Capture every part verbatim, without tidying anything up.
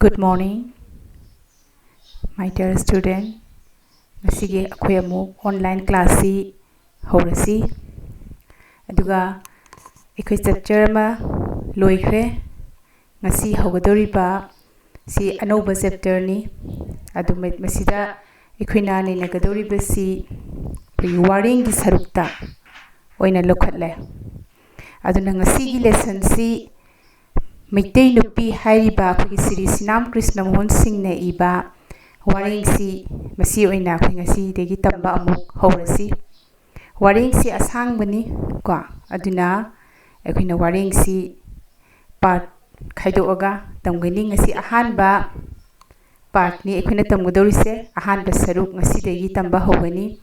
Good morning, my dear student. ꯉꯁꯤꯒꯤ ꯑꯩꯈꯣꯏ ꯑꯃꯨꯛ online classꯁꯤ ꯍꯧꯔꯁꯤ꯫ ꯑꯗꯨꯒ ꯑꯩꯈꯣꯏ chapter ꯑꯃ ꯂꯣꯏꯈ꯭ꯔꯦ꯫ ꯉꯁꯤ ꯍꯧꯒꯗꯧꯔꯤꯕ ꯁꯤ ꯑꯅꯧꯕ chapterꯅꯤ꯫ ꯑꯗꯨ ꯃ-, ꯃꯁꯤꯗ ꯑꯩꯈꯣꯏꯅ ꯅꯩꯅꯒꯗꯧꯔꯤꯕꯁꯤ ꯑꯩꯈꯣꯏꯒꯤ ꯋꯥꯔꯦꯡꯒꯤ ꯁꯔꯨꯛꯇ ꯑꯣꯏꯅ ꯂꯧꯈꯠꯂꯦ꯫ ꯑꯗꯨꯅ ꯉꯁꯤꯒꯤ lessonꯁꯤ ꯃꯩꯇꯩ ꯅꯨꯄꯤ ꯍꯥꯏꯔꯤꯕ ꯑꯩꯈꯣꯏꯒꯤ ꯁ꯭ꯔꯤ ꯁꯤꯅꯥꯝ ꯀ꯭ꯔꯤꯁꯅ ꯃꯣꯍꯟ ꯁꯤꯡꯅ ꯏꯕ ꯋꯥꯔꯦꯡꯁꯤ, ꯃꯁꯤ ꯑꯣꯏꯅ ꯑꯩꯈꯣꯏ ꯉꯁꯤꯗꯒꯤ ꯇꯝꯕ ꯑꯃꯨꯛ ꯍꯧꯔꯁꯤ꯫ ꯋꯥꯔꯦꯡꯁꯤ ꯑꯁꯥꯡꯕꯅꯤ ꯀꯣ, ꯑꯗꯨꯅ ꯑꯩꯈꯣꯏꯅ ꯋꯥꯔꯦꯡꯁꯤ part ꯈꯥꯏꯗꯣꯛꯑꯒ ꯇꯝꯒꯅꯤ꯫ ꯉꯁꯤ ꯑꯍꯥꯟꯕ partꯅꯤ ꯑꯩꯈꯣꯏꯅ ꯇꯝꯒꯗꯧꯔꯤꯁꯦ, ꯑꯍꯥꯟꯕ ꯁꯔꯨꯛ ꯉꯁꯤꯗꯒꯤ ꯇꯝꯕ ꯍꯧꯒꯅꯤ꯫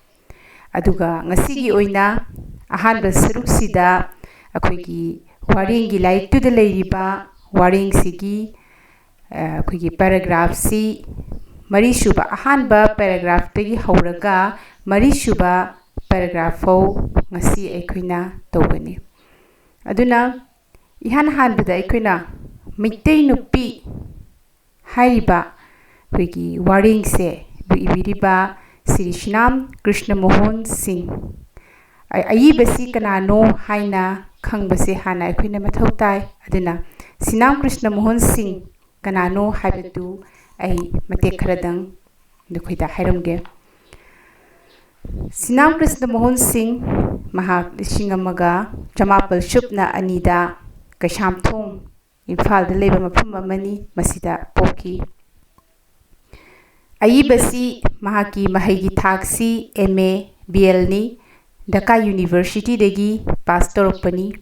ꯑꯗꯨꯒ ꯉꯁꯤꯒꯤ ꯑꯣꯏꯅ ꯑꯍꯥꯟꯕ ꯁꯔꯨꯛꯁꯤꯗ ꯑꯩꯈꯣꯏꯒꯤ ꯋꯥꯔꯦꯡꯒꯤ ꯂꯥꯏꯔꯤꯛꯇꯨꯗ ꯂꯩꯔꯤꯕ ꯋꯥꯔꯦꯡꯁꯤꯒꯤ, ꯑ, ꯑꯩꯈꯣꯏꯒꯤ paragraphꯁꯤ ꯃꯔꯤꯁꯨꯕ, ꯑꯍꯥꯟꯕ paragraphꯇꯒꯤ ꯍꯧꯔꯒ ꯃꯔꯤꯁꯨꯕ paragraph ꯐꯥꯎ ꯉꯁꯤ ꯑꯩꯈꯣꯏꯅ ꯇꯧꯒꯅꯤ꯫ ꯑꯗꯨꯅ ꯏꯍꯥꯟ ꯍꯥꯟꯕꯗ ꯑꯩꯈꯣꯏꯅ ꯃꯩꯇꯩ ꯅꯨꯄꯤ ꯍꯥꯏꯔꯤꯕ ꯑꯩꯈꯣꯏꯒꯤ ꯋꯥꯔꯦꯡꯁꯦ ꯑꯗꯨ ꯏꯕꯤꯔꯤꯕ ꯁ꯭ꯔꯤ ꯁꯤꯅꯥꯝ ꯀ꯭ꯔꯤꯁꯅ ꯃꯣꯍꯟ ꯁꯤꯡ, ꯑ-, ꯑꯏꯕꯁꯤ ꯀꯅꯥꯅꯣ ꯍꯥꯏꯅ ꯈꯪꯕꯁꯦ ꯍꯥꯟꯅ ꯑꯩꯈꯣꯏꯅ ꯃꯊꯧ ꯇꯥꯏ꯫ ꯑꯗꯨꯅ ꯁꯤꯅꯥꯝ ꯀ꯭ꯔꯤꯁꯅ ꯃꯣꯍꯟ ꯁꯤꯡ ꯀꯅꯥꯅꯣ ꯍꯥꯏꯕꯗꯨ ꯑꯩ ꯃꯇꯦꯛ ꯈꯔꯗꯪ ꯅꯈꯣꯏꯗ ꯍꯥꯏꯔꯝꯒꯦ꯫ ꯁꯤꯅꯥꯝ ꯀ꯭ꯔꯤꯁꯅ ꯃꯣꯍꯟ ꯁꯤꯡ, ꯃꯍꯥꯛ ꯂꯤꯁꯤꯡ ꯑꯃꯒ ꯆꯃꯥꯄꯜ ꯁꯨꯞꯅ ꯑꯅꯤꯗ ꯀꯩꯁꯥꯝꯊꯣꯡ, ꯏꯝꯐꯥꯜꯗ ꯂꯩꯕ ꯃꯐꯝ ꯑꯃꯅꯤ, ꯃꯁꯤꯗ ꯄꯣꯛꯈꯤ꯫ ꯑꯏꯕꯁꯤ ꯃꯍꯥꯛꯀꯤ ꯃꯍꯩꯒꯤ ꯊꯥꯛꯁꯤ M A B L ꯅꯤ, ꯙꯀꯥ Universityꯗꯒꯤ pass ꯇꯧꯔꯛꯄꯅꯤ꯫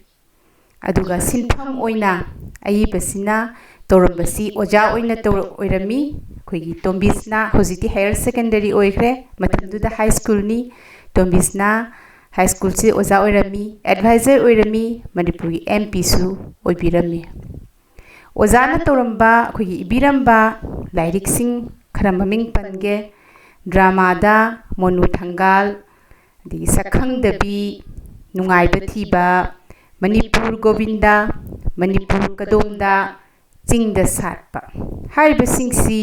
ꯑꯗꯨꯒ ꯁꯤꯟꯐꯝ ꯑꯣꯏꯅ ꯑꯏꯕꯁꯤꯅ ꯇꯧꯔꯝꯕꯁꯤ ꯑꯣꯖꯥ ꯑꯣꯏꯅ ꯇꯧꯔ-, ꯑꯣꯏꯔꯝꯃꯤ꯫ ꯑꯩꯈꯣꯏꯒꯤ ꯇꯣꯝꯕꯤꯁꯅꯥ, ꯍꯧꯖꯤꯛꯇꯤ higher secondary ꯑꯣꯏꯈ꯭ꯔꯦ, ꯃꯇꯝꯗꯨꯗ high schoolꯅꯤ꯫ ꯇꯣꯝꯕꯤꯁꯅꯥ high schoolꯁꯤ ꯑꯣꯖꯥ ꯑꯣꯏꯔꯝꯃꯤ, advisor ꯑꯣꯏꯔꯝꯃꯤ ꯃꯅꯤꯄꯨꯔꯒꯤ M Pꯁꯨ ꯑꯣꯏꯕꯤꯔꯝꯃꯤ꯫ ꯑꯣꯖꯥꯅ ꯇꯧꯔꯝꯕ, ꯑꯩꯈꯣꯏꯒꯤ ꯏꯕꯤꯔꯝꯕ ꯂꯥꯏꯔꯤꯛꯁꯤꯡ ꯈꯔ ꯃꯃꯤꯡ ꯄꯟꯒꯦ꯫ ꯗ꯭ꯔꯃꯥꯗ ꯃꯣꯅꯨ ꯊꯪꯒꯥꯜ, ꯑꯗꯒꯤ ꯁꯛꯈꯪꯗꯕꯤ, ꯅꯨꯡꯉꯥꯏꯕ ꯊꯤꯕ, ꯃꯅꯤꯄꯨꯔ ꯒꯣꯕꯤꯟꯗ, ꯃꯅꯤꯄꯨꯔ ꯀꯗꯣꯝꯗ, ꯆꯤꯡꯗ ꯁꯥꯠꯄ ꯍꯥꯏꯔꯤꯕꯁꯤꯡꯁꯤ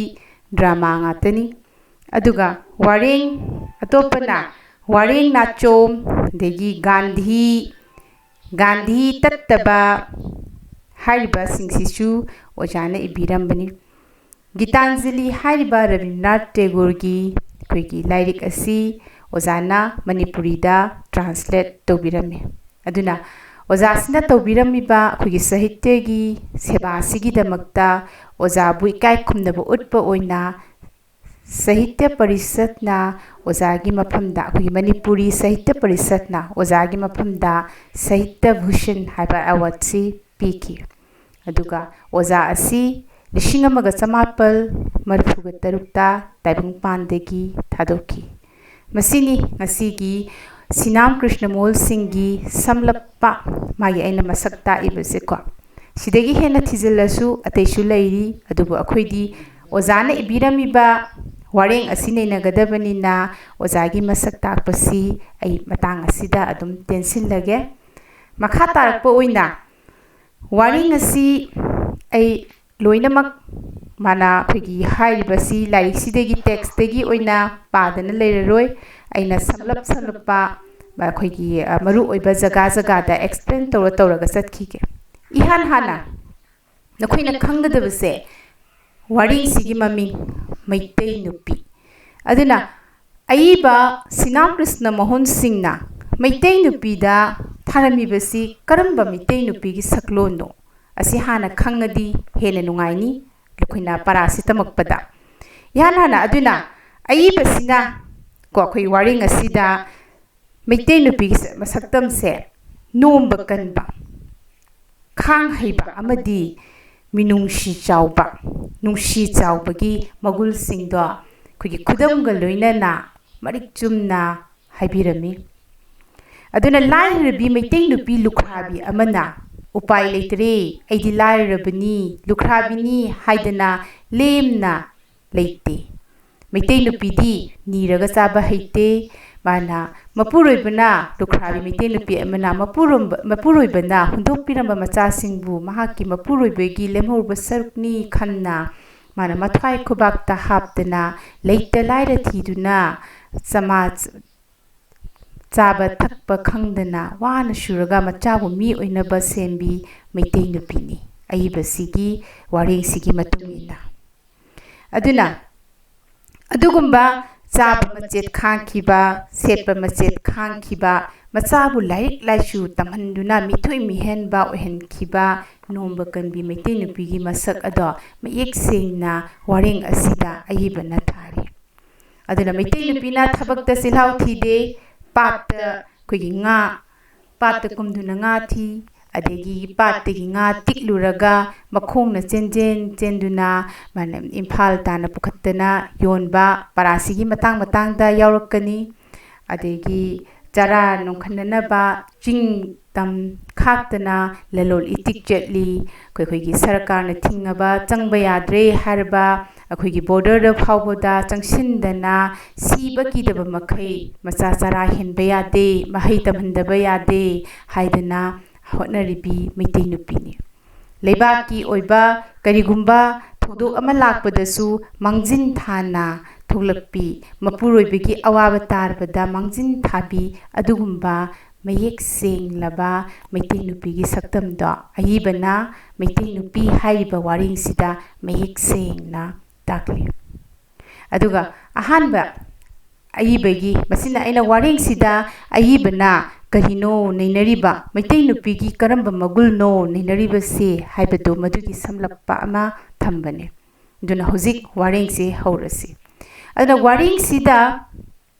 ꯗ꯭ꯔꯃꯥ ꯉꯥꯛꯇꯅꯤ꯫ ꯑꯗꯨꯒ ꯋꯥꯔꯦꯡ ꯑꯇꯣꯞꯄꯅ ꯋꯥꯔꯦꯡ ꯅꯥꯆꯣꯝ, ꯑꯗꯒꯤ ꯒꯥꯟꯙꯤ, ꯒꯥꯟꯙꯤ ꯇꯠꯇꯕ ꯍꯥꯏꯔꯤꯕꯁꯤꯡꯁꯤꯁꯨ ꯑꯣꯖꯥꯅ ꯏꯕꯤꯔꯝꯕꯅꯤ꯫ ꯒꯤꯇꯥꯟꯖꯂꯤ ꯍꯥꯏꯔꯤꯕ ꯔꯕꯤꯟꯗ꯭ꯔꯅꯥꯊ ꯇꯦꯒꯣꯔꯒꯤ ꯑꯩꯈꯣꯏꯒꯤ ꯂꯥꯏꯔꯤꯛ ꯑꯁꯤ ꯑꯣꯖꯥꯅ ꯃꯅꯤꯄꯨꯔꯤꯗ translate ꯇꯧꯕꯤꯔꯝꯃꯤ꯫ ꯑꯗꯨꯅ ꯑꯣꯖꯥꯁꯤꯅ ꯇꯧꯕꯤꯔꯝꯃꯤꯕ ꯑꯩꯈꯣꯏꯒꯤ ꯁꯥꯍꯤꯇ꯭ꯌꯒꯤ ꯁꯦꯕꯥꯁꯤꯒꯤꯗꯃꯛꯇ ꯑꯣꯖꯥꯕꯨ ꯏꯀꯥꯏ ꯈꯨꯝꯅꯕ ꯎꯠꯄ ꯑꯣꯏꯅ ꯁꯥꯍꯤꯇ꯭ꯌ ꯄꯔꯤꯁꯠꯅ ꯑꯣꯖꯥꯒꯤ ꯃꯐꯝꯗ, ꯑꯩꯈꯣꯏꯒꯤ ꯃꯅꯤꯄꯨꯔꯤ ꯁꯥꯍꯤꯇ꯭ꯌ ꯄꯔꯤꯁꯠꯅ ꯑꯣꯖꯥꯒꯤ ꯃꯐꯝꯗ ꯁꯥꯍꯤꯇ꯭ꯌ ꯚꯨꯁꯟ ꯍꯥꯏꯕ awardꯁꯤ ꯄꯤꯈꯤ꯫ ꯑꯗꯨꯒ ꯑꯣꯖꯥ ꯑꯁꯤ ꯂꯤꯁꯤꯡ ꯑꯃꯒ ꯆꯃꯥꯄꯜ ꯃꯔꯤꯐꯨꯒ ꯇꯔꯨꯛꯇ ꯇꯥꯏꯕꯪꯄꯥꯟꯗꯒꯤ ꯊꯥꯗꯣꯛꯈꯤ꯫ ꯃꯁꯤꯅꯤ ꯉꯁꯤꯒꯤ ꯁꯤꯅꯥꯝ ꯀ꯭ꯔꯤꯁꯅꯃꯣꯍꯟ ꯁꯤꯡꯒꯤ ꯁꯝꯂꯞꯄ ꯃꯥꯒꯤ ꯑꯩꯅ ꯃꯁꯛ ꯇꯥꯛꯏꯕꯁꯦꯀꯣ꯫ ꯁꯤꯗꯒꯤ ꯍꯦꯟꯅ ꯊꯤꯖꯤꯜꯂꯁꯨ ꯑꯇꯩꯁꯨ ꯂꯩꯔꯤ, ꯑꯗꯨꯕꯨ ꯑꯩꯈꯣꯏꯗꯤ ꯑꯣꯖꯥꯅ ꯏꯕꯤꯔꯝꯃꯤꯕ ꯋꯥꯔꯦꯡ ꯑꯁꯤ ꯅꯩꯅꯒꯗꯕꯅꯤꯅ ꯑꯣꯖꯥꯒꯤ ꯃꯁꯛ ꯇꯥꯛꯄꯁꯤ ꯑꯩ ꯃꯇꯥꯡ ꯑꯁꯤꯗ ꯑꯗꯨꯝ ꯇꯦꯟꯁꯤꯜꯂꯒꯦ꯫ ꯃꯈꯥ ꯇꯥꯔꯛꯄ ꯑꯣꯏꯅ ꯋꯥꯔꯦꯡ ꯑꯁꯤ ꯑꯩ ꯂꯣꯏꯅꯃꯛ ꯃꯥꯅ ꯑꯩꯈꯣꯏꯒꯤ ꯍꯥꯏꯔꯤꯕꯁꯤ ꯂꯥꯏꯔꯤꯛꯁꯤꯗꯒꯤ, textꯇꯒꯤ ꯑꯣꯏꯅ ꯄꯥꯗꯅ ꯂꯩꯔꯔꯣꯏ꯫ ꯑꯩꯅ ꯁꯝꯂꯞ ꯁꯝꯂꯞꯄ ꯑꯩꯈꯣꯏꯒꯤ, ꯑ, ꯃꯔꯨꯑꯣꯏꯕ ꯖꯒꯥ ꯖꯒꯥꯗ explain ꯇꯧꯔ ꯇꯧꯔꯒ ꯆꯠꯈꯤꯒꯦ꯫ ꯏꯍꯥꯟ ꯍꯥꯟꯅ ꯅꯈꯣꯏꯅ ꯈꯪꯒꯗꯕꯁꯦ ꯋꯥꯔꯦꯡꯁꯤꯒꯤ ꯃꯃꯤꯡ ꯃꯩꯇꯩ ꯅꯨꯄꯤ꯫ ꯑꯗꯨꯅ ꯑꯏꯕ ꯁꯤꯅꯥꯝ ꯀ꯭ꯔꯤꯁꯅ ꯃꯣꯍꯟ ꯁꯤꯡꯅ ꯃꯩꯇꯩ ꯅꯨꯄꯤꯗ ꯊꯥꯔꯝꯃꯤꯕꯁꯤ ꯀꯔꯝꯕ ꯃꯩꯇꯩ ꯅꯨꯄꯤꯒꯤ ꯁꯛꯂꯣꯟꯅꯣ? ꯑꯁꯤ ꯍꯥꯟꯅ ꯈꯪꯉꯗꯤ ꯍꯦꯟꯅ ꯅꯨꯡꯉꯥꯏꯅꯤ ꯑꯩꯈꯣꯏꯅ ꯄꯔꯥꯁꯤ ꯇꯝꯃꯛꯄꯗ꯫ ꯏꯍꯥꯟ ꯍꯥꯟꯅ ꯑꯗꯨꯅ ꯑꯏꯕꯁꯤꯅ ꯀꯣ ꯑꯩꯈꯣꯏ ꯋꯥꯔꯦꯡ ꯑꯁꯤꯗ ꯃꯩꯇꯩ ꯅꯨꯄꯤꯒꯤ ꯁ-, ꯃꯁꯛꯇꯝꯁꯦ ꯅꯣꯝꯕ ꯀꯟꯕ, ꯈꯥꯡ ꯍꯩꯕ ꯑꯃꯗꯤ ꯃꯤꯅꯨꯡꯁꯤ ꯆꯥꯎꯕ, ꯅꯨꯡꯁꯤ ꯆꯥꯎꯕꯒꯤ ꯃꯒꯨꯜꯁꯤꯡꯗꯣ ꯑꯩꯈꯣꯏꯒꯤ ꯈꯨꯗꯝꯒ ꯂꯣꯏꯅꯅ ꯃꯔꯤꯛ ꯆꯨꯝꯅ ꯍꯥꯏꯕꯤꯔꯝꯃꯤ꯫ ꯑꯗꯨꯅ ꯂꯥꯏꯔꯔꯕꯤ ꯃꯩꯇꯩ ꯅꯨꯄꯤ ꯂꯨꯈ꯭ꯔꯥꯕꯤ ꯑꯃꯅ "ꯎꯄꯥꯏ ꯂꯩꯇ꯭ꯔꯦ, ꯑꯩꯗꯤ ꯂꯥꯏꯔꯔꯕꯅꯤ, ꯂꯨꯈ꯭ꯔꯥꯕꯤꯅꯤ" ꯍꯥꯏꯗꯅ ꯂꯦꯝꯅ ꯂꯩꯇꯦ꯫ ꯃꯩꯇꯩ ꯅꯨꯄꯤꯗꯤ ꯅꯤꯔꯒ ꯆꯥꯕ ꯍꯩꯇꯦ, ꯃꯥꯅ ꯃꯄꯨꯔꯣꯏꯕꯅ, ꯂꯨꯈ꯭ꯔꯥꯕꯤ ꯃꯩꯇꯩ ꯅꯨꯄꯤ ꯑꯃꯅ ꯃꯄꯨꯔꯣꯝꯕ-, ꯃꯄꯨꯔꯣꯏꯕꯅ ꯍꯨꯟꯗꯣꯛꯄꯤꯔꯝꯕ ꯃꯆꯥꯁꯤꯡꯕꯨ ꯃꯍꯥꯛꯀꯤ ꯃꯄꯨꯔꯣꯏꯕꯒꯤ ꯂꯦꯝꯍꯧꯔꯕ ꯁꯔꯨꯛꯅꯤ ꯈꯟꯅ ꯃꯥꯅ ꯃꯊ꯭ꯋꯥꯏ ꯈꯨꯕꯥꯛꯇ ꯍꯥꯞꯇꯅ ꯂꯩꯇ ꯂꯥꯏꯔ ꯊꯤꯗꯨꯅ ꯆꯃꯥ-, ꯆꯥꯕ ꯊꯛꯄ ꯈꯪꯗꯅ ꯋꯥꯅ ꯁꯨꯔꯒ ꯃꯆꯥꯕꯨ ꯃꯤ ꯑꯣꯏꯅꯕ ꯁꯦꯝꯕꯤ ꯃꯩꯇꯩ ꯅꯨꯄꯤꯅꯤ꯫ ꯑꯏꯕꯁꯤꯒꯤ ꯋꯥꯔꯦꯡꯁꯤꯒꯤ ꯃꯇꯨꯡ ꯏꯟꯅ꯫ ꯑꯗꯨꯅ ꯑꯗꯨꯒꯨꯝꯕ ꯆꯥꯕ ꯃꯆꯦꯠ ꯈꯥꯡꯈꯤꯕ, ꯁꯦꯠꯄ ꯃꯆꯦꯠ ꯈꯥꯡꯈꯤꯕ, ꯃꯆꯥꯕꯨ ꯂꯥꯏꯔꯤꯛ ꯂꯥꯏꯁꯨ ꯇꯝꯍꯟꯗꯨꯅ ꯃꯤꯊꯣꯏ ꯃꯤꯍꯦꯟꯕ ꯑꯣꯏꯍꯟꯈꯤꯕ ꯅꯣꯡꯕ ꯀꯟꯕꯤ ꯃꯩꯇꯩ ꯅꯨꯄꯤꯒꯤ ꯃꯁꯛ ꯑꯗꯣ ꯃꯌꯦꯛ ꯁꯦꯡꯅ ꯋꯥꯔꯦꯡ ꯑꯁꯤꯗ ꯑꯏꯕꯅ ꯊꯥꯔꯤ꯫ ꯑꯗꯨꯅ ꯃꯩꯇꯩ ꯅꯨꯄꯤꯅ ꯊꯕꯛꯇ ꯆꯤꯜꯍꯥꯎ ꯊꯤꯗꯦ, ꯄꯥꯠꯇ ꯑꯩꯈꯣꯏꯒꯤ ꯉꯥ, ꯄꯥꯠꯇ ꯀꯨꯝꯗꯨꯅ ꯉꯥ ꯊꯤ, ꯑꯗꯒꯤ ꯄꯥꯠꯇꯒꯤ ꯉꯥ ꯇꯤꯛꯂꯨꯔꯒ ꯃꯈꯣꯡꯅ ꯆꯦꯟꯖꯦꯟ ꯆꯦꯟꯗꯨꯅ ꯃꯥꯅ ꯏꯝꯐꯥꯜ ꯇꯥꯟꯅ ꯄꯨꯈꯠꯇꯅ ꯌꯣꯟꯕ ꯄꯔꯥꯁꯤꯒꯤ ꯃꯇꯥꯡ ꯃꯇꯥꯡꯗ ꯌꯥꯎꯔꯛꯀꯅꯤ꯫ ꯑꯗꯒꯤ ꯆꯔꯥ ꯅꯣꯡꯈꯠꯅꯅꯕ ꯆꯤꯡ ꯇꯝ ꯈꯥꯛꯇꯅ ꯂꯂꯣꯟ ꯏꯇꯤꯛ ꯆꯠꯂꯤ꯫ ꯑꯩꯈꯣꯏ, ꯑꯩꯈꯣꯏꯒꯤ ꯁꯔꯀꯥꯔꯅ ꯊꯤꯡꯉꯕ, ꯆꯪꯕ ꯌꯥꯗ꯭ꯔꯦ ꯍꯥꯏꯔꯕ ꯑꯩꯈꯣꯏꯒꯤ border ꯗ ꯐꯥꯎꯕꯗ ꯆꯪꯁꯤꯟꯗꯅ ꯁꯤꯕ ꯀꯤꯗꯕ ꯃꯈꯩ ꯃꯆꯥ ꯆꯔꯥ ꯍꯦꯟꯕ ꯌꯥꯗꯦ, ꯃꯍꯩ ꯇꯝꯍꯟꯗꯕ ꯌꯥꯗꯦ ꯍꯥꯏꯗꯅ ꯍꯣꯠꯅꯔꯤꯕꯤ ꯃꯩꯇꯩ ꯅꯨꯄꯤꯅꯤ꯫ ꯂꯩꯕꯥꯛꯀꯤ ꯑꯣꯏꯕ ꯀꯔꯤꯒꯨꯝꯕ ꯊꯧꯗꯣꯛ ꯑꯃ ꯂꯥꯛꯄꯗꯁꯨ ꯃꯥꯡꯖꯤꯟ ꯊꯥꯅ ꯊꯣꯛꯂꯛꯄꯤ, ꯃꯄꯨꯔꯣꯏꯕꯒꯤ ꯑꯋꯥꯕ ꯇꯥꯔꯕꯗ ꯃꯥꯡꯖꯤꯟ ꯊꯥꯕꯤ, ꯑꯗꯨꯒꯨꯝꯕ ꯃꯌꯦꯛ ꯁꯦꯡꯂꯕ ꯃꯩꯇꯩ ꯅꯨꯄꯤꯒꯤ ꯁꯛꯇꯝꯗꯣ ꯑꯏꯕꯅ ꯃꯩꯇꯩ ꯅꯨꯄꯤ ꯍꯥꯏꯔꯤꯕ ꯋꯥꯔꯦꯡꯁꯤꯗ ꯃꯌꯦꯛ ꯁꯦꯡꯅ ꯇꯥꯛꯂꯤ꯫ ꯑꯗꯨꯒ ꯑꯍꯥꯟꯕ ꯑꯏꯕꯒꯤ, ꯃꯁꯤꯅ ꯑꯩꯅ ꯋꯥꯔꯦꯡꯁꯤꯗ ꯑꯏꯕꯅ ꯀꯔꯤꯅꯣ ꯅꯩꯅꯔꯤꯕ, ꯃꯩꯇꯩ ꯅꯨꯄꯤꯒꯤ ꯀꯔꯝꯕ ꯃꯒꯨꯜꯅꯣ ꯅꯩꯅꯔꯤꯕꯁꯦ ꯍꯥꯏꯕꯗꯣ ꯃꯗꯨꯒꯤ ꯁꯝꯂꯞꯄ ꯑꯃ ꯊꯝꯕꯅꯦ꯫ ꯑꯗꯨꯅ ꯍꯧꯖꯤꯛ ꯋꯥꯔꯦꯡꯁꯦ ꯍꯧꯔꯁꯤ꯫ ꯑꯗꯨꯅ ꯋꯥꯔꯦꯡꯁꯤꯗ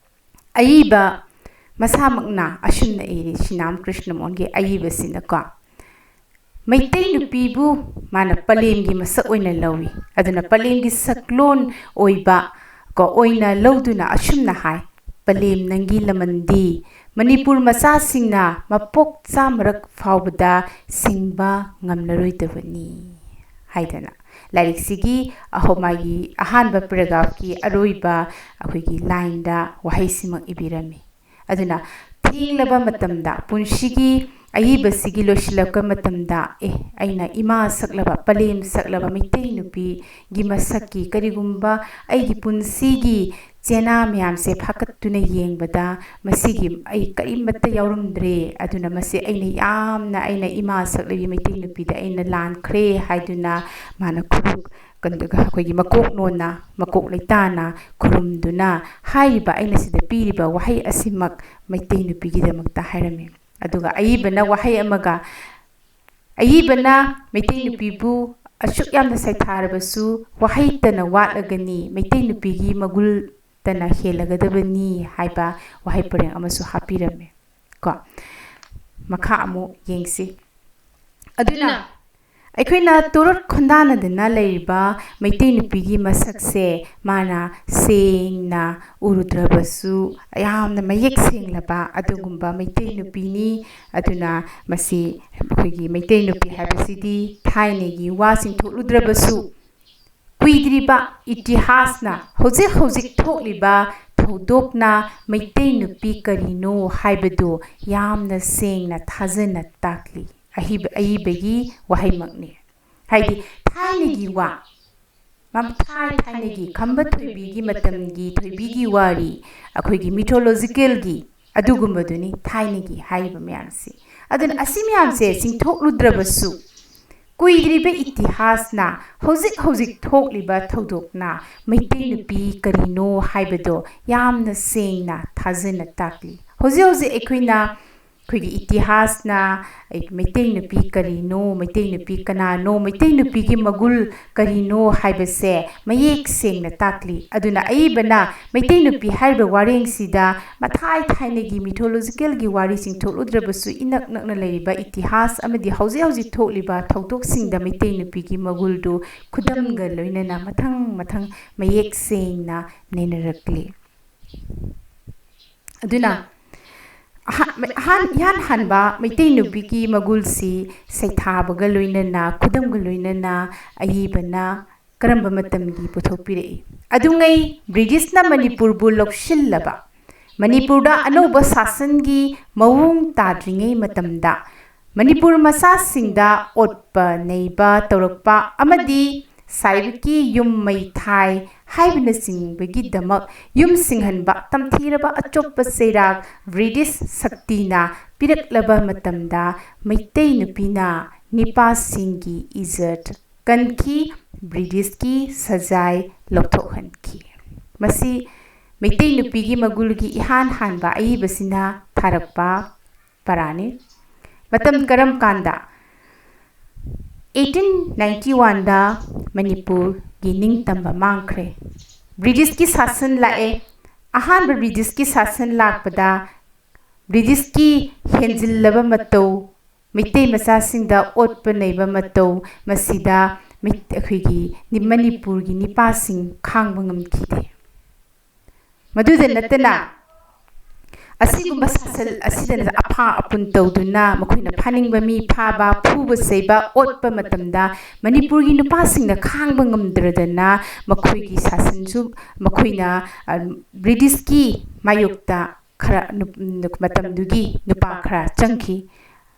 ꯑꯏꯕ ꯃꯁꯥꯃꯛꯅ ꯑꯁꯨꯝꯅ ꯏꯔꯤ, ꯁꯤꯅꯥꯝ ꯀ꯭ꯔꯤꯁꯅꯃꯣꯍꯟꯒꯤ ꯑꯏꯕꯁꯤꯅꯀꯣ, ꯃꯩꯇꯩ ꯅꯨꯄꯤꯕꯨ ꯃꯥꯅ ꯄꯂꯦꯝꯒꯤ ꯃꯁꯛ ꯑꯣꯏꯅ ꯂꯧꯏ꯫ ꯑꯗꯨꯅ ꯄꯂꯦꯝꯒꯤ ꯁꯛꯂꯣꯟ ꯑꯣꯏꯕ ꯀꯣ ꯑꯣꯏꯅ ꯂꯧꯗꯨꯅ ꯑꯁꯨꯝꯅ ꯍꯥꯏ, "ꯄꯂꯦꯝ ꯅꯪꯒꯤ ꯂꯃꯟꯗꯤ ꯃꯅꯤꯄꯨꯔ ꯃꯆꯥꯁꯤꯡꯅ ꯃꯄꯣꯛ ꯆꯥꯃꯔꯛ ꯐꯥꯎꯕꯗ ꯁꯤꯡꯕ ꯉꯝꯂꯔꯣꯏꯗꯕꯅꯤ" ꯍꯥꯏꯗꯅ꯫ ꯂꯥꯏꯔꯤꯛꯁꯤꯒꯤ ꯑꯍꯧ-, ꯃꯥꯒꯤ ꯑꯍꯥꯟꯕ paragraphꯀꯤ ꯑꯔꯣꯏꯕ ꯑꯩꯈꯣꯏꯒꯤ lineꯗ ꯋꯥꯍꯩꯁꯤꯃꯛ ꯏꯕꯤꯔꯝꯃꯤ꯫ ꯑꯗꯨꯅ ꯊꯦꯡꯂꯕ ꯃꯇꯝꯗ, ꯄꯨꯟꯁꯤꯒꯤ ꯑꯏꯕꯁꯤꯒꯤ ꯂꯣꯏꯁꯤꯜꯂꯛꯄ ꯃꯇꯝꯗ, ꯑꯦ, ꯑꯩꯅ ꯏꯃꯥ ꯁꯛꯂꯕ, ꯄꯂꯦꯝ ꯁꯛꯂꯕ ꯃꯩꯇꯩ ꯅꯨꯄꯤꯒꯤ ꯃꯁꯛꯀꯤ ꯀꯔꯤꯒꯨꯝꯕ ꯑꯩꯒꯤ ꯄꯨꯟꯁꯤꯒꯤ ꯆꯦꯅꯥ ꯃꯌꯥꯝꯁꯦ ꯐꯥꯀꯠꯇꯨꯅ ꯌꯦꯡꯕꯗ, ꯃꯁꯤꯒꯤ ꯑꯩ ꯀꯔꯤꯃꯠꯇ ꯌꯥꯎꯔꯝꯗ꯭ꯔꯦ, ꯑꯗꯨꯅ ꯃꯁꯤ ꯑꯩꯅ ꯌꯥꯝꯅ, ꯑꯩꯅ ꯏꯃꯥ ꯁꯛꯂꯕꯤ ꯃꯩꯇꯩ ꯅꯨꯄꯤꯗ ꯑꯩꯅ ꯂꯥꯟꯈ꯭ꯔꯦ ꯍꯥꯏꯗꯨꯅ ꯃꯥꯅ ꯈꯨꯔꯨ-, ꯀꯟ-, ꯑꯩꯈꯣꯏꯒꯤ ꯃꯀꯣꯛ ꯅꯣꯟꯅ, ꯃꯀꯣꯛ ꯂꯩꯇꯥꯅ ꯈꯨꯔꯨꯝꯗꯨꯅ ꯍꯥꯏꯔꯤꯕ, ꯑꯩꯅ ꯁꯤꯗ ꯄꯤꯔꯤꯕ ꯋꯥꯍꯩ ꯑꯁꯤꯃꯛ ꯃꯩꯇꯩ ꯅꯨꯄꯤꯒꯤꯗꯃꯛꯇ ꯍꯥꯏꯔꯝꯃꯤ꯫ ꯑꯗꯨꯒ ꯑꯏꯕꯅ ꯋꯥꯍꯩ ꯑꯃꯒ, ꯑꯏꯕꯅ ꯃꯩꯇꯩ ꯅꯨꯄꯤꯕꯨ ꯑꯁꯨꯛ ꯌꯥꯝꯅ ꯁꯩꯊꯥꯔꯕꯁꯨ ꯋꯥꯍꯩꯇꯅ ꯋꯥꯠꯂꯒꯅꯤ, ꯃꯩꯇꯩ ꯅꯨꯄꯤꯒꯤ ꯃꯒꯨꯜꯇꯅ ꯍꯦꯜꯂꯒꯗꯕꯅꯤ ꯍꯥꯏꯕ ꯋꯥꯍꯩ ꯄꯔꯦꯡ ꯑꯃꯁꯨ ꯍꯥꯞꯄꯤꯔꯝꯃꯤ꯫ ꯀꯣ, ꯃꯈꯥ ꯑꯃꯨꯛ ꯌꯦꯡꯁꯤ꯫ ꯑꯗꯨꯅ ꯑꯩꯈꯣꯏꯅ ꯇꯣꯔꯣꯠ ꯈꯣꯟꯗꯥꯅꯗꯨꯅ ꯂꯩꯔꯤꯕ ꯃꯩꯇꯩ ꯅꯨꯄꯤꯒꯤ ꯃꯁꯛꯁꯦ ꯃꯥꯅ ꯁꯦꯡꯅ ꯎꯔꯨꯗ꯭ꯔꯕꯁꯨ, ꯌꯥꯝꯅ ꯃꯌꯦꯛ ꯁꯦꯡꯂꯕ ꯑꯗꯨꯒꯨꯝꯕ ꯃꯩꯇꯩ ꯅꯨꯄꯤꯅꯤ꯫ ꯑꯗꯨꯅ ꯃꯁꯤ, ꯑꯩꯈꯣꯏꯒꯤ ꯃꯩꯇꯩ ꯅꯨꯄꯤ ꯍꯥꯏꯕꯁꯤꯗꯤ ꯊꯥꯏꯅꯒꯤ ꯋꯥ ꯆꯤꯡꯊꯣꯛꯂꯨꯗ꯭ꯔꯕꯁꯨ, ꯀꯨꯏꯗ꯭ꯔꯤꯕ ꯏꯇꯤꯍꯥꯁꯅ ꯍꯧꯖꯤꯛ ꯍꯧꯖꯤꯛ ꯊꯣꯛꯂꯤꯕ ꯊꯧꯗꯣꯛꯅ ꯃꯩꯇꯩ ꯅꯨꯄꯤ ꯀꯔꯤꯅꯣ ꯍꯥꯏꯕꯗꯨ ꯌꯥꯝꯅ ꯁꯦꯡꯅ ꯊꯥꯖꯅ ꯇꯥꯛꯂꯤ꯫ ꯑꯍꯤꯕ-, ꯑꯏꯕꯒꯤ ꯋꯥꯍꯩꯃꯛꯅꯤ꯫ ꯍꯥꯏꯗꯤ, ꯊꯥꯏꯅꯒꯤ ꯋꯥ, ꯃ-, ꯊꯥꯏ-, ꯊꯥꯏꯅꯒꯤ ꯈꯝꯕ ꯊꯣꯏꯕꯤꯒꯤ ꯃꯇꯝꯒꯤ ꯊꯣꯏꯕꯤꯒꯤ ꯋꯥꯔꯤ, ꯑꯩꯈꯣꯏꯒꯤ mythologicalꯒꯤ ꯑꯗꯨꯒꯨꯝꯕꯗꯨꯅꯤ ꯊꯥꯏꯅꯒꯤ ꯍꯥꯏꯔꯤꯕ ꯃꯌꯥꯝꯁꯤ꯫ ꯑꯗꯨꯅ ꯑꯁꯤ ꯃꯌꯥꯝꯁꯦ ꯆꯤꯡꯊꯣꯛꯂꯨꯗ꯭ꯔꯕꯁꯨ, ꯀꯨꯏꯗ꯭ꯔꯤꯕ ꯏꯇꯤꯍꯥꯁꯅ, ꯍꯧꯖꯤꯛ ꯍꯧꯖꯤꯛ ꯊꯣꯛꯂꯤꯕ ꯊꯧꯗꯣꯛꯅ ꯃꯩꯇꯩ ꯅꯨꯄꯤ ꯀꯔꯤꯅꯣ ꯍꯥꯏꯕꯗꯣ ꯌꯥꯝꯅ ꯁꯦꯡꯅ ꯊꯥꯖꯅ ꯇꯥꯛꯂꯤ꯫ ꯍꯧꯖꯤꯛ ꯍꯧꯖꯤꯛ ꯑꯩꯈꯣꯏꯅ, ꯑꯩꯈꯣꯏꯒꯤ ꯏꯇꯤꯍꯥꯁꯅ ꯑꯩ-, ꯃꯩꯇꯩ ꯅꯨꯄꯤ ꯀꯔꯤꯅꯣ, ꯃꯩꯇꯩ ꯅꯨꯄꯤ ꯀꯅꯥꯅꯣ, ꯃꯩꯇꯩ ꯅꯨꯄꯤꯒꯤ ꯃꯒꯨꯜ ꯀꯔꯤꯅꯣ ꯍꯥꯏꯕꯁꯦ ꯃꯌꯦꯛ ꯁꯦꯡꯅ ꯇꯥꯛꯂꯤ꯫ ꯑꯗꯨꯅ ꯑꯏꯕꯅ ꯃꯩꯇꯩ ꯅꯨꯄꯤ ꯍꯥꯏꯔꯤꯕ ꯋꯥꯔꯦꯡꯁꯤꯗ ꯃꯊꯥꯏ ꯊꯥꯏꯅꯒꯤ mythologicalꯒꯤ ꯋꯥꯔꯤ ꯆꯤꯡꯊꯣꯛꯂꯨꯗ꯭ꯔꯕꯁꯨ, ꯏꯅꯛ ꯅꯛꯅ ꯂꯩꯔꯤꯕ ꯏꯇꯤꯍꯥꯁ ꯑꯃꯗꯤ ꯍꯧꯖꯤꯛ ꯍꯧꯖꯤꯛ ꯊꯣꯛꯂꯤꯕ ꯊꯧꯗꯣꯛꯁꯤꯡꯗ ꯃꯩꯇꯩ ꯅꯨꯄꯤꯒꯤ ꯃꯒꯨꯜꯗꯨ ꯈꯨꯗꯝꯒ ꯂꯣꯏꯅꯅ ꯃꯊꯪ ꯃꯊꯪ ꯃꯌꯦꯛ ꯁꯦꯡꯅ ꯅꯩꯅꯔꯛꯂꯤ꯫ ꯑꯗꯨꯅ ꯑꯍꯥꯟ- ꯑꯍꯥꯟ- ꯏꯍꯥꯟ ꯍꯥꯟꯕ ꯃꯩꯇꯩ ꯅꯨꯄꯤꯒꯤ ꯃꯒꯨꯜꯁꯤ ꯁꯩꯊꯥꯕꯒ ꯂꯣꯏꯅꯅ, ꯈꯨꯗꯝꯒ ꯂꯣꯏꯅꯅ ꯑꯏꯕꯅ ꯀꯔꯝꯕ ꯃꯇꯝꯒꯤ ꯄꯨꯊꯣꯛꯄꯤꯔꯛꯏ? ꯑꯗꯨꯉꯩ ꯕ꯭ꯔꯤꯇꯤꯁꯅ ꯃꯅꯤꯄꯨꯔꯕꯨ ꯂꯧꯁꯤꯜꯂꯕ, ꯃꯅꯤꯄꯨꯔꯗ ꯑꯅꯧꯕ ꯁꯥꯁꯟꯒꯤ ꯃꯑꯣꯡ ꯇꯥꯗ꯭ꯔꯤꯉꯩ ꯃꯇꯝꯗ ꯃꯅꯤꯄꯨꯔ ꯃꯆꯥꯁꯤꯡꯗ ꯑꯣꯠꯄ ꯅꯩꯕ ꯇꯧꯔꯛꯄ ꯑꯃꯗꯤ ꯁꯥꯏꯕꯤꯛꯀꯤ ꯌꯨꯝ ꯃꯩ ꯊꯥꯏ ꯍꯥꯏꯕꯅꯆꯤꯡꯕꯒꯤꯗꯃꯛ ꯌꯨꯝ ꯁꯤꯡꯍꯟꯕ ꯇꯝꯊꯤꯔꯕ ꯑꯆꯣꯞꯄ ꯆꯩꯔꯥꯛ ꯕ꯭ꯔꯤꯇꯤꯁ ꯁꯛꯇꯤꯅ ꯄꯤꯔꯛꯂꯕ ꯃꯇꯝꯗ ꯃꯩꯇꯩ ꯅꯨꯄꯤꯅ ꯅꯤꯄꯥꯁꯤꯡꯒꯤ ꯏꯖꯠ ꯀꯟꯈꯤ, ꯕ꯭ꯔꯤꯇꯤꯁꯀꯤ ꯁꯖꯥꯏ ꯂꯧꯊꯣꯛꯍꯟꯈꯤ꯫ ꯃꯁꯤ ꯃꯩꯇꯩ ꯅꯨꯄꯤꯒꯤ ꯃꯒꯨꯜꯒꯤ ꯏꯍꯥꯟ ꯍꯥꯟꯕ ꯑꯏꯕꯁꯤꯅ ꯊꯥꯔꯛꯄ ꯄꯔꯥꯅꯤ꯫ ꯃꯇꯝ ꯀꯔꯝ ꯀꯥꯟꯗ? ꯑꯩꯠꯇꯤꯟ ꯅꯥꯏꯟꯇꯤ ꯋꯥꯟꯗ ꯃꯅꯤꯄꯨꯔꯒꯤ ꯅꯤꯡꯇꯝꯕ ꯃꯥꯡꯈ꯭ꯔꯦ꯫ ꯕ꯭ꯔꯤꯇꯤꯁꯀꯤ ꯁꯥꯁꯟ ꯂꯥꯛꯑꯦ꯫ ꯑꯍꯥꯟꯕ ꯕ꯭ꯔꯤꯇꯤꯁꯀꯤ ꯁꯥꯁꯟ ꯂꯥꯛꯄꯗ ꯕ꯭ꯔꯤꯇꯤꯁꯀꯤ ꯍꯦꯟꯖꯤꯜꯂꯕ ꯃꯇꯧ, ꯃꯩꯇꯩ ꯃꯆꯥꯁꯤꯡꯗ ꯑꯣꯠꯄ ꯅꯩꯕ ꯃꯇꯧ, ꯃꯁꯤꯗ ꯃꯩ- ꯑꯩꯈꯣꯏꯒꯤ ꯅꯤ- ꯃꯅꯤꯄꯨꯔꯒꯤ ꯅꯤꯄꯥꯁꯤꯡ ꯈꯥꯡꯕ ꯉꯝꯈꯤꯗꯦ꯫ ꯃꯗꯨꯗ ꯅꯠꯇꯅ ꯑꯁꯤꯒꯨꯝꯕ ꯁꯥꯁꯟ ꯑꯁꯤꯗ ꯑꯐꯥ ꯑꯄꯨꯟ ꯇꯧꯗꯨꯅ ꯃꯈꯣꯏꯅ ꯐꯥꯅꯤꯡꯕ ꯃꯤ ꯐꯥꯕ, ꯐꯨꯕ ꯆꯩꯕ, ꯑꯣꯠꯄ ꯃꯇꯝꯗ ꯃꯅꯤꯄꯨꯔꯒꯤ ꯅꯨꯄꯥꯁꯤꯡꯅ ꯈꯥꯡꯕ ꯉꯝꯗ꯭ꯔꯗꯅ ꯃꯈꯣꯏꯒꯤ ꯁꯥꯁꯟꯁꯨ ꯃꯈꯣꯏꯅ, ꯑ, ꯕ꯭ꯔꯤꯇꯤꯁꯀꯤ ꯃꯥꯌꯣꯛꯇ ꯈꯔ ꯅꯨꯞ- ꯅꯨꯞ- ꯃꯇꯝꯗꯨꯒꯤ ꯅꯨꯄꯥ ꯈꯔ ꯆꯪꯈꯤ꯫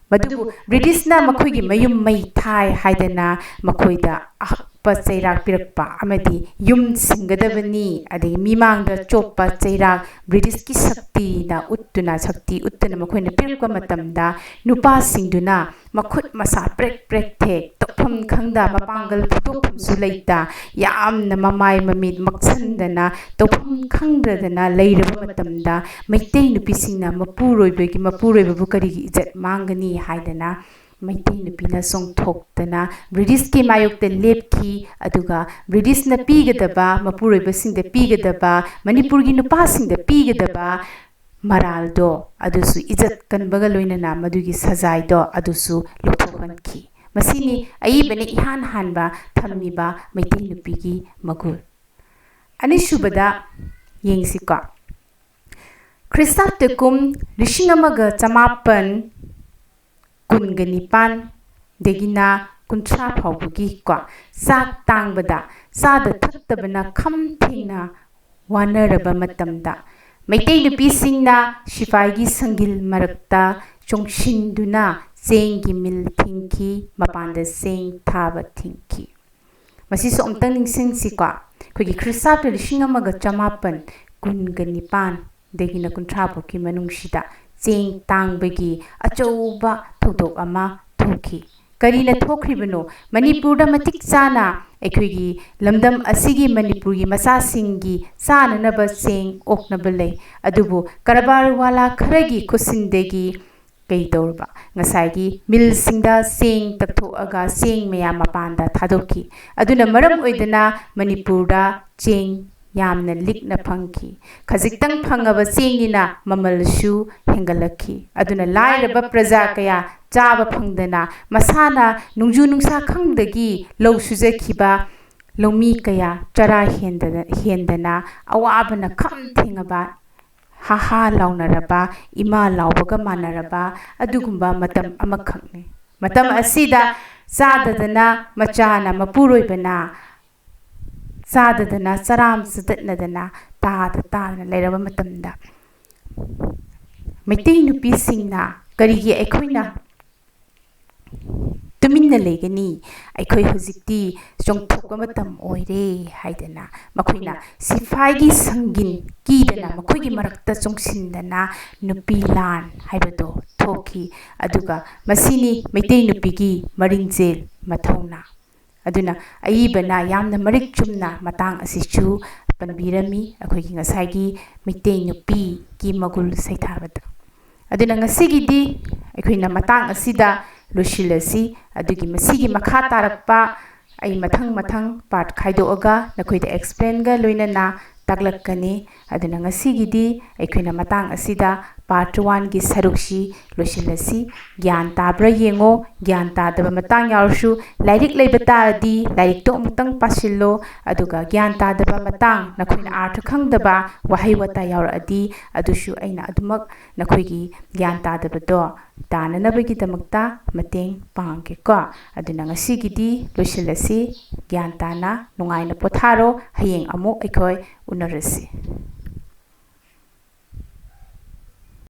ꯃꯗꯨꯕꯨ ꯕ꯭ꯔꯤꯇꯤꯁꯅ ꯃꯈꯣꯏꯒꯤ ꯃꯌꯨꯝ ꯃꯩ ꯊꯥꯏ ꯍꯥꯏꯗꯅ ꯃꯈꯣꯏꯗ ꯑꯍꯛꯄ ꯆꯩꯔꯥꯛ ꯄꯤꯔꯛꯄ ꯑꯃꯗꯤ ꯌꯨꯝ ꯁꯤꯡꯒꯗꯕꯅꯤ, ꯑꯗꯒꯤ ꯃꯤꯃꯥꯡꯗ ꯆꯣꯞꯄ ꯆꯩꯔꯥꯛ ꯕ꯭ꯔꯤꯇꯤꯁꯀꯤ ꯁꯛꯇꯤꯅ ꯎꯠꯇꯨꯅ, ꯁꯛꯇꯤ ꯎꯠꯇꯨꯅ ꯃꯈꯣꯏꯅ ꯄꯤꯔꯛꯄ ꯃꯇꯝꯗ ꯅꯨꯄꯥꯁꯤꯡꯗꯨꯅ ꯃꯈꯨꯠ ꯃꯁꯥ ꯄ꯭ꯔꯦꯛ ꯄ꯭ꯔꯦꯛ ꯊꯦꯛ, ꯇꯧꯐꯝ ꯈꯪꯗ, ꯃꯄꯥꯡꯒꯜ ꯐꯨꯗꯣꯛꯐꯝꯁꯨ ꯂꯩꯇ, ꯌꯥꯝꯅ ꯃꯃꯥꯏ ꯃꯃꯤꯠ ꯃꯛꯁꯟꯗꯅ ꯇꯧꯐꯝ ꯈꯪꯗꯗꯅ ꯂꯩꯔꯕ ꯃꯇꯝꯗ ꯃꯩꯇꯩ ꯅꯨꯄꯤꯁꯤꯡꯅ ꯃꯄꯨꯔꯣꯏꯕꯒꯤ, ꯃꯄꯨꯔꯣꯏꯕꯕꯨ ꯀꯔꯤꯒꯤ ꯏꯖꯠ ꯃꯥꯡꯒꯅꯤ ꯍꯥꯏꯗꯅ ꯃꯩꯇꯩ ꯅꯨꯄꯤꯅ ꯆꯣꯡꯊꯣꯛꯇꯅ ꯕ꯭ꯔꯤꯇꯤꯁꯀꯤ ꯃꯥꯌꯣꯛꯇ ꯂꯦꯞꯈꯤ꯫ ꯑꯗꯨꯒ ꯕ꯭ꯔꯤꯇꯤꯁꯅ ꯄꯤꯒꯗꯕ, ꯃꯄꯨꯔꯣꯏꯕꯁꯤꯡꯗ ꯄꯤꯒꯗꯕ, ꯃꯅꯤꯄꯨꯔꯒꯤ ꯅꯨꯄꯥꯁꯤꯡꯗ ꯄꯤꯒꯗꯕ ꯃꯔꯥꯜꯗꯣ ꯑꯗꯨꯁꯨ, ꯏꯖꯠ ꯀꯟꯕꯒ ꯂꯣꯏꯅꯅ ꯃꯗꯨꯒꯤ ꯁꯖꯥꯏꯗꯣ ꯑꯗꯨꯁꯨ ꯂꯧꯊꯣꯛꯍꯟꯈꯤ꯫ ꯃꯁꯤꯅꯤ ꯑꯏꯕꯅ ꯏꯍꯥꯟ ꯍꯥꯟꯕ ꯊꯝꯃꯤꯕ ꯃꯩꯇꯩ ꯅꯨꯄꯤꯒꯤ ꯃꯒꯨꯜ꯫ ꯑꯅꯤꯁꯨꯕꯗ ꯌꯦꯡꯁꯤꯀꯣ꯫ ꯈ꯭ꯔꯤꯁꯇꯥꯕꯇ ꯀꯨꯝ ꯂꯤꯁꯤꯡ ꯑꯃꯒ ꯆꯃꯥꯄꯟ ꯀꯨꯟꯒ ꯅꯤꯄꯥꯟꯗꯒꯤꯅ ꯀꯨꯟꯊ꯭ꯔꯥ ꯐꯥꯎꯕꯒꯤ ꯀꯣ, ꯆꯥꯛ ꯇꯥꯡꯕꯗ ꯆꯥꯗ ꯊꯛꯇꯕꯅ ꯈꯝ ꯊꯦꯡꯅ ꯋꯥꯅꯔꯕ ꯃꯇꯝꯗ, ꯃꯩꯇꯩ ꯅꯨꯄꯤꯁꯤꯡꯅ ꯁꯤꯐꯥꯏꯒꯤ ꯁꯪꯒꯤꯜ ꯃꯔꯛꯇ ꯆꯣꯡꯁꯤꯟꯗꯨꯅ ꯆꯦꯡꯒꯤ ꯃꯤꯜ ꯊꯤꯡꯈꯤ, ꯃꯄꯥꯟꯗ ꯆꯦꯡ ꯊꯥꯕ ꯊꯤꯡꯈꯤ꯫ ꯃꯁꯤꯁꯨ ꯑꯃꯨꯛꯇꯪ ꯅꯤꯡꯁꯤꯡꯁꯤꯀꯣ, ꯑꯩꯈꯣꯏꯒꯤ ꯈ꯭ꯔꯤꯁꯇꯥꯕꯇ ꯂꯤꯁꯤꯡ ꯑꯃꯒ ꯆꯃꯥꯄꯟ ꯀꯨꯟꯒ ꯅꯤꯄꯥꯟꯗꯒꯤꯅ ꯀꯨꯟꯊ꯭ꯔꯥ ꯐꯥꯎꯒꯤ ꯃꯅꯨꯡꯁꯤꯗ ꯆꯦꯡ ꯇꯥꯡꯕꯒꯤ ꯑꯆꯧꯕ ꯊꯧꯗꯣꯛ ꯑꯃ ꯊꯣꯛꯈꯤ꯫ ꯀꯔꯤꯅ ꯊꯣꯛꯈ꯭ꯔꯤꯕꯅꯣ? ꯃꯅꯤꯄꯨꯔꯗ ꯃꯇꯤꯛ ꯆꯥꯅ ꯑꯩꯈꯣꯏꯒꯤ ꯂꯝꯗꯝ ꯑꯁꯤꯒꯤ ꯃꯅꯤꯄꯨꯔꯒꯤ ꯃꯆꯥꯁꯤꯡꯒꯤ ꯆꯥꯅꯅꯕ ꯆꯦꯡ ꯑꯣꯛꯅꯕ ꯂꯩ, ꯑꯗꯨꯕꯨ ꯀꯔꯕꯥꯔ ꯋꯥꯂꯥ ꯈꯔꯒꯤ ꯈꯨꯠꯁꯤꯟꯗꯒꯤ ꯀꯩ ꯇꯧꯔꯕ? ꯉꯁꯥꯏꯒꯤ ꯃꯤꯜꯁꯤꯡꯗ ꯆꯦꯡ ꯇꯛꯊꯣꯛꯑꯒ ꯆꯦꯡ ꯃꯌꯥꯝ ꯃꯄꯥꯟꯗ ꯊꯥꯗꯣꯛꯈꯤ꯫ ꯑꯗꯨꯅ ꯃꯔꯝ ꯑꯣꯏꯗꯅ ꯃꯅꯤꯄꯨꯔꯗ ꯆꯦꯡ ꯌꯥꯝꯅ ꯂꯤꯛꯅ ꯐꯪꯈꯤ꯫ ꯈꯖꯤꯛꯇꯪ ꯐꯪꯉꯕ ꯆꯦꯡꯅꯤꯅ ꯃꯃꯜꯁꯨ ꯍꯦꯟꯒꯠꯂꯛꯈꯤ꯫ ꯑꯗꯨꯅ ꯂꯥꯏꯔꯕ ꯄ꯭ꯔꯖꯥ ꯀꯌꯥ ꯆꯥꯕ ꯐꯪꯗꯅ, ꯃꯁꯥꯅ ꯅꯣꯡꯖꯨ ꯅꯨꯡꯁꯥ ꯈꯪꯗꯒꯤ ꯂꯧ ꯁꯨꯖꯈꯤꯕ ꯂꯧꯃꯤ ꯀꯌꯥ ꯆꯔꯥ ꯍꯦꯟꯗꯅ, ꯍꯦꯟꯗꯅ ꯑꯋꯥꯕꯅ ꯈꯝ ꯊꯦꯡꯉꯕ, ꯍꯥ ꯍꯥ ꯂꯥꯎꯅꯔꯕ, ꯏꯃꯥ ꯂꯥꯎꯕꯒ ꯃꯥꯟꯅꯔꯕ ꯑꯗꯨꯒꯨꯝꯕ ꯃꯇꯝ ꯑꯃꯈꯛꯅꯤ꯫ ꯃꯇꯝ ꯑꯁꯤꯗ ꯆꯥꯗꯗꯅ ꯃꯆꯥꯅ, ꯃꯄꯨꯔꯣꯏꯕꯅ ꯆꯥꯗꯗꯅ ꯆꯔꯥꯝ ꯆꯗꯠꯅꯗꯅ ꯇꯥꯗ ꯇꯥꯗꯅ ꯂꯩꯔꯕ ꯃꯇꯝꯗ, ꯃꯩꯇꯩ ꯅꯨꯄꯤꯁꯤꯡꯅ ꯀꯔꯤꯒꯤ ꯑꯩꯈꯣꯏꯅ ꯇꯨꯃꯤꯟꯅ ꯂꯩꯒꯅꯤ? ꯑꯩꯈꯣꯏ ꯍꯧꯖꯤꯛꯇꯤ ꯆꯣꯡꯊꯣꯛꯄ ꯃꯇꯝ ꯑꯣꯏꯔꯦ ꯍꯥꯏꯗꯅ ꯃꯈꯣꯏꯅ ꯁꯤꯐꯥꯏꯒꯤ ꯁꯪꯒꯤꯟ ꯀꯤꯗꯅ ꯃꯈꯣꯏꯒꯤ ꯃꯔꯛꯇ ꯆꯣꯡꯁꯤꯟꯗꯅ ꯅꯨꯄꯤ ꯂꯥꯟ ꯍꯥꯏꯕꯗꯣ ꯊꯣꯛꯈꯤ꯫ ꯑꯗꯨꯒ ꯃꯁꯤꯅꯤ ꯃꯩꯇꯩ ꯅꯨꯄꯤꯒꯤ ꯃꯔꯤꯡꯖꯦꯜ ꯃꯊꯧꯅꯥ꯫ ꯑꯗꯨꯅ ꯑꯏꯕꯅ ꯌꯥꯝꯅ ꯃꯔꯤꯛ ꯆꯨꯝꯅ ꯃꯇꯥꯡ ꯑꯁꯤꯁꯨ ꯄꯟꯕꯤꯔꯝꯃꯤ, ꯑꯩꯈꯣꯏꯒꯤ ꯉꯁꯥꯏꯒꯤ ꯃꯩꯇꯩ ꯅꯨꯄꯤꯒꯤ ꯃꯒꯨꯜ ꯁꯩꯊꯥꯕꯗ꯫ ꯑꯗꯨꯅ ꯉꯁꯤꯒꯤꯗꯤ ꯑꯩꯈꯣꯏꯅ ꯃꯇꯥꯡ ꯑꯁꯤꯗ ꯂꯣꯏꯁꯤꯜꯂꯁꯤ꯫ ꯑꯗꯨꯒꯤ ꯃꯁꯤꯒꯤ ꯃꯈꯥ ꯇꯥꯔꯛꯄ ꯑꯩ ꯃꯊꯪ ꯃꯊꯪ part ꯈꯥꯏꯗꯣꯛꯑꯒ ꯅꯈꯣꯏꯗ explainꯒ ꯂꯣꯏꯅꯅ ꯇꯥꯛꯂꯛꯀꯅꯤ꯫ ꯑꯗꯨꯅ ꯉꯁꯤꯒꯤꯗꯤ ꯑꯩꯈꯣꯏꯅ ꯃꯇꯥꯡ ꯑꯁꯤꯗ part one ꯒꯤ ꯁꯔꯨꯛꯁꯤ ꯂꯣꯏꯁꯤꯜꯂꯁꯤ꯫ ꯒ꯭ꯌꯥꯟ ꯇꯥꯕ꯭ꯔꯥ ꯌꯦꯡꯉꯣ꯫ ꯒ꯭ꯌꯥꯟ ꯇꯥꯗꯕ ꯃꯇꯥꯡ ꯌꯥꯎꯔꯁꯨ, ꯂꯥꯏꯔꯤꯛ ꯂꯩꯕ ꯇꯥꯔꯗꯤ ꯂꯥꯏꯔꯤꯛꯇꯣ ꯑꯃꯨꯛꯇꯪ ꯄꯥꯁꯤꯜꯂꯣ꯫ ꯑꯗꯨꯒ ꯒ꯭ꯌꯥꯟ ꯇꯥꯗꯕ ꯃꯇꯥꯡ, ꯅꯈꯣꯏꯅ ꯑꯥꯔꯊ ꯈꯪꯗꯕ ꯋꯥꯍꯩ ꯋꯥꯇꯥ ꯌꯥꯎꯔꯛꯑꯗꯤ, ꯑꯗꯨꯁꯨ ꯑꯩꯅ ꯑꯗꯨꯃꯛ ꯅꯈꯣꯏꯒꯤ ꯒ꯭ꯌꯥꯟ ꯇꯥꯗꯕꯗꯣ ꯇꯥꯅꯅꯕꯒꯤꯗꯃꯛꯇ ꯃꯇꯦꯡ ꯄꯥꯡꯒꯦꯀꯣ꯫ ꯑꯗꯨꯅ ꯉꯁꯤꯒꯤꯗꯤ ꯂꯣꯏꯁꯤꯜꯂꯁꯤ꯫ ꯒ꯭ꯌꯥꯟ ꯇꯥꯅ ꯅꯨꯡꯉꯥꯏꯅ ꯄꯣꯊꯥꯔꯣ꯫ ꯍꯌꯦꯡ ꯑꯃꯨꯛ ꯑꯩꯈꯣꯏ ꯎꯅꯔꯁꯤ꯫